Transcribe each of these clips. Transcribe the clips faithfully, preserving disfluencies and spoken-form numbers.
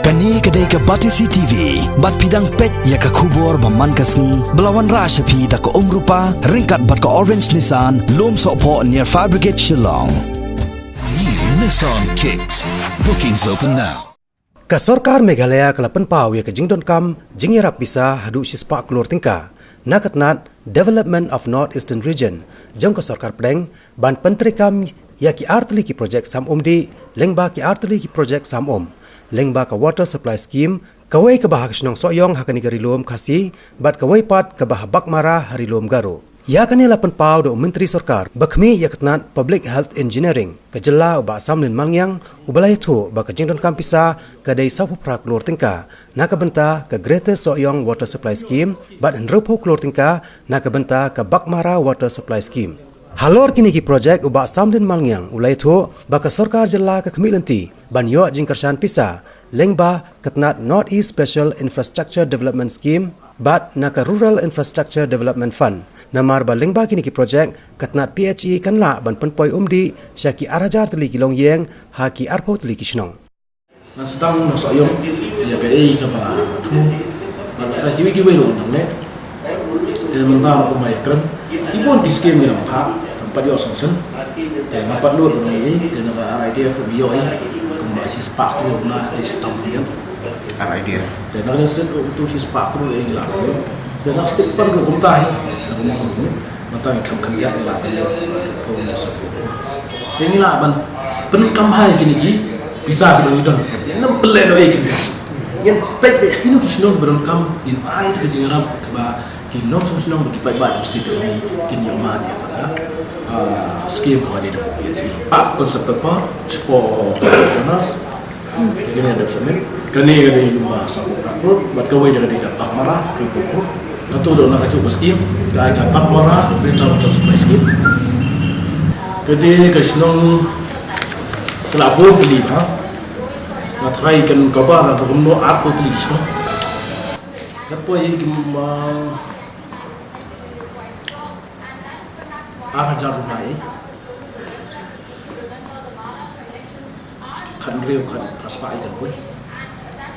Kane ka dei ka Batesi T V, bad phi dang peit ïa ka khubor ba man ka sngi, ba la wanrah sha phi da ka Umrupa, ryngkat bad ka Orange Nissan, Lumsohphoh near Fire Brigade Shillong. New Nissan Kicks. Bookings open now. Ka sorkar Meghalaya ka la pynpaw ïa ka jingdonkam jingïarap pisa haduh shispah klur tyngka na ka tnat Development of North Eastern Region jong ka sorkar pdeng, ban pyntreikam ïa ki artylli ki projek sam um dih, lyngba ki artylli ki projek sam um, lyngba ka Water Supply Scheme, kawei kaba ha ka shnong Sohiong ha kane ka Ri Lum Khasi, bad kawei pat kaba ha Baghmara ha Ri Lum Garo. Ïa kane la pynpaw da u Myntri Sorkar ba khmih ïa ka tnat Public Health Engineering ka jylla, u Bah Samlin Malngiang, uba la ïathuh ba ka jingdonkam pisa ka dei sawphew phra klur tyngka na ka bynta ka Greater Sohiong Water Supply Scheme, bad hynriewphew klur tyngka na ka bynta ka Baghmara Water Supply Scheme. Halor kine ki projek, u Bah Samlin Malngiang u la ïathuh ba ka sorkar jylla ka khmih lynti ban ïoh jingkyrshan pisa lyngba ka tnat North East Special Infrastructure Development Scheme bad na ka Rural Infrastructure Development Fund. Namar ba lyngba kine ki projek, ka tnat P H E kan lah ban pynpoi um dih sha ki ar hajar tylli ki longïing ha ki arphew tylli ki shnong. Ngan sdang na Sohiong ïa kaei kaba thmu. Bad sa kiwei kiwei ruh nang leh. Te mynta ruh kumba ïakren, ki bun ki skim ngi nang phah, tang pat ïoh sanction. Te nang pat lut ruh ngi, te na ka R I D F ruh ngi ïoh ïa kumba shispah klur na, shispah klur. R I D F. Te na ka state ruh tu shispah klur ïa ngi la. Te na state fund ruh kumta hi. Na kumba kumta. Mynta ngi kham khyndiat ngi la ka ïoh. Ko ngi sa ko. Te ngi lah ban pynkam ha kine ki pisa kiba ngi don. Ngim pynlehnohei kine. Ngin peit beit kino ki shnong ba donkam, ngin ai ka jingïarap kaba ki nongshong shnong bad ki paidbah jong state jong ngi kin ïoh mad ïa kata, ah, skim kaba dei da P H E. Pat concept paper shapoh donors. Te kane dep submit. Kane ka dei kumba sawphew phra klur, bad kawei ka dei ka Baghmara, hynriewphew klur. Kato dei na kajuh ka skim, ka, ka Baghmara Greater Water Supply Scheme. Ka dei ka shnong ka la bun tylli bha. Nga tharai kan cover na ka kumno arphew tylli ki shnong. Ka poi kumba ar hajar ruh nai. Khathynriew, khatphra spah ïa ka poi.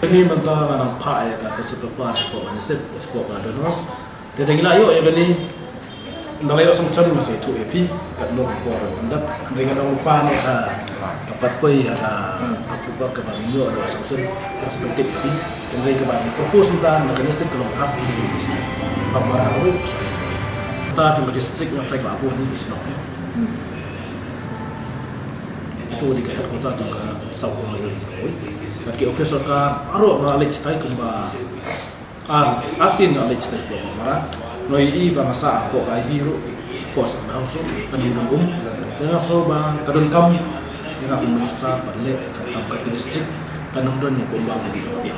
Kane mynta nga nang phah ïa ka concept paper shapoh ka NESIP, shapoh ka donors. Te da ngi la ïoh ïa kane, ynda la ïoh sanction nga sa ïathuh ïa phi katno ka por ban dep. Hynrei nga dang lypa ne ka, ka pat poi ïa ka approval kaba ngi ïoh da ka sanction, nga sa pyntip ïa phi. Hynrei kaba ngi propose mynta na ka NESIP ka long half P V C. Baghmara ruh sa. Mynta jong ka district nga tharai ka la bun hi ki shnong. Ito dei ka headquarter jong ka South Khumlai Hills. Bad ki office sorkar baroh nga leit shatai kumba ar, arsien nga leit shatai kumba Baghmara. Nga ïohi ba nga sah hapoh ka I B ruh, hapoh Sir Bhadon Haosaw, ka nongdon um. Te nga sngew ba ka donkam ïa nga kum u minister ban leh khamtam ka district, ka nongdon ïa kumba ngi dei.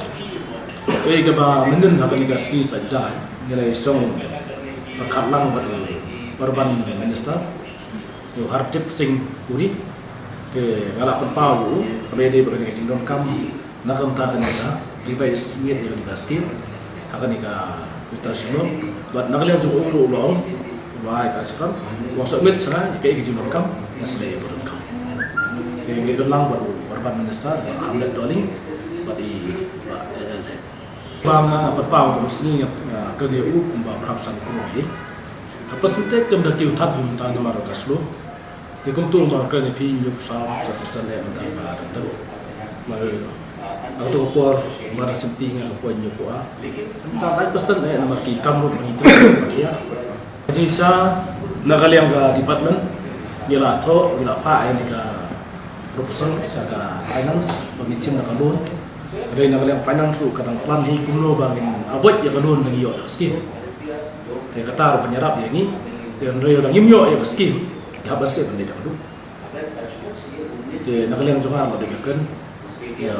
Ei kaba mynnin ha kane ka sngi Saitjaiñ ngi la ïashong pyrkhat lang bad u urban minister, u Hardeep Singh Puri. Te nga la pynpaw ïa u, kaba ïadei bad kane ka jingdonkam na ka bynta kane ka revised map ïa kane ka scheme ha kane ka Greater Shillong. Bad na ka liang jong u ruh u la ong, u la ai ka assurance, u la submit sha nga ïa kaei ka jingdonkam, nga sa leh ïa ka donkam. Te ngi la ïadon lang bad u urban minister, Bah Hamlet Dohling, bad i Bah L L Hek. Ba nga nga pynpaw, ka sngi nga, nga kren ïa u kumba phra phew san klur ïa. Ka percentage kam da kiew thap mynta namar ka slow. Te kumta nga kren ïa phi, hynñiewphew saw percent eh mynta ka dang dang. Namar ha kato ka por ba dang shim ti nga ka poi hynñiewphew ar. Mynta lai percent eh namar ki kam ruh ba ngi trei ba khia. Ka jingshisha na ka liang ka department ngi la thoh, ngi la phah ïa kane ka proposal sha ka finance ba ngin shim da ka loan. Hynrei na ka liang finance ruh ka dang plan hi kumno ba ngin avoid ïa ka loan ba ngi ïoh da ka scheme. Te kata ruh ban ïarap ïa ngi. Te hynrei lada ngim ïoh ïa ka scheme, ïa hap ban seh ban leit da ka loan. Te na ka liang jong nga nga dei ka kren ïa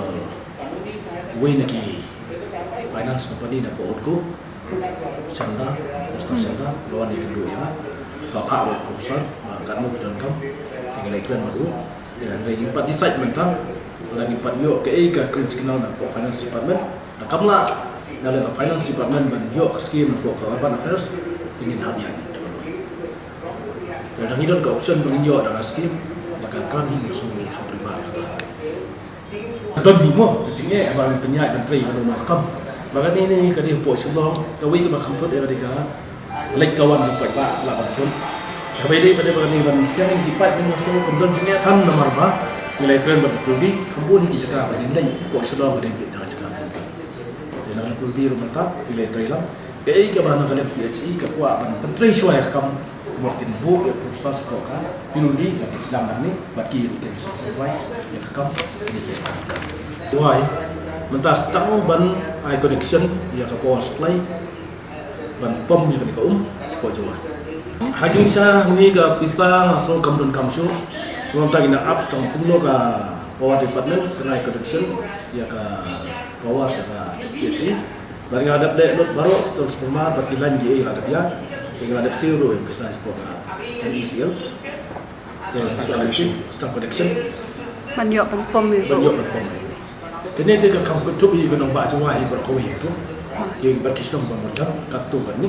uwei na ki finance company na ka Outgo, Chanda, Mister Chanda, la wan ïakynduh ïa nga. La phah ruh proposal ba katno ki donkam. Te ngi la ïakren bad u. Te hynrei ngim pat decide mynta. Lada ngim pat ïoh kaei ka green signal na ka Finance Department, lada kam lah na ka Finance Department ban ïoh ka scheme na ka Urban Affairs, te ngin hap ïa. Te lada ngi don ka option ba ngin ïoh da ka scheme, la ka kan hi, ngi shu ngi kham prepare. Don hi mo ka jingeh ba pynïaid ban trei ban noh kam. Ba kane ne ka dei hapoh Shillong, kawei kaba kham thut ïa ka dei ka leit ka wan ka paidbah lah ban thut. Kaba ïadei bad kane ban siang ki paid ban shu kam don jingeh than namar ba ngi la kren bad ka Pulbi, kham bun ki jaka ba ngin leit hapoh Shillong ka dei beit na ka jaka Pulbi. Te na ka Pulbi ruh mynta ngi la trei lang. Kaei kaba na ka lem P H E ka kwah ban pyntrei shuwa ïa ka kam, mut kin buh ïa ka professor sha ka Pulbi, la ki sdang nangne bad ki ruh kin supervise ïa ka kam. Wai, mynta sdang ban ai connection ïa ka power supply ban pom ïa kane ka um sha ka Jowai. Ha jingshisha ngi ka pisa nga sngew kam don kam shuh. Mynta ngi nang ap sdang kumno ka power department kan ai connection ïa ka power sha ka P H E. Bad nga dep leh lut baroh transformer bad ki line ki ei la dep ïa. Te nga dep siew ruh ïa pisa sha ka M E C L. Te shu ai stamp connection. Ban ïoh ban pom ïa Ban ka ïoh um. ban pom ïa. Kane te ka kam kynthup ïa ka nongbah Jowai hi baroh kawei hi tu. Ïa bad ki shnong ba marjan katto katne.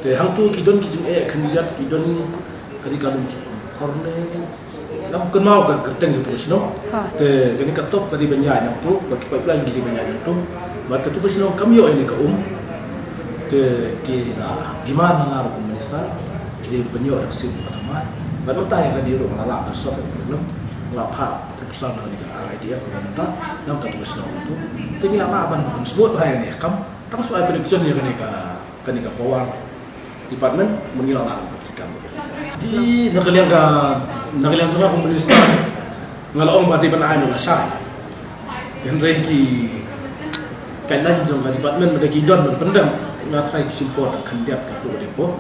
Te hangtu ki don ki jingeh khyndiat, ki don ka dei ka lum suk khor ne. Ngam kynmaw ka kyrteng katu ka shnong. Ha. Te kane ka top ka dei ban ïaid nangtu, bad ki pipeline ki dei ban ïaid nangtu. Bad katu ka shnong kam ïoh ïa kane ka um. Te ki la demand na nga ruh kum minister, ki dei ban ïoh da ka sien ba thymmai. Bad mynta ïa kane ruh nga la lah ban solve ïa ka problem. Nga la phah proposal na kane ka R I D F ba mynta, na katu ka shnong tu. Te ngi la lah ban, ban sbut bha ïa kane ka kam. Tang shu ai connection ïa kane ka, kane ka power department, mynta ngi la lah ban pyntrei kam. Te na ka liang ka, na ka liang jong nga kum minister, nga la ong ba dei ban ai noh lashai. Hynrei ki guideline jong ka department mynta ki don ban pyndem, nga tharai ki shim por tang khyndiat katto katne por.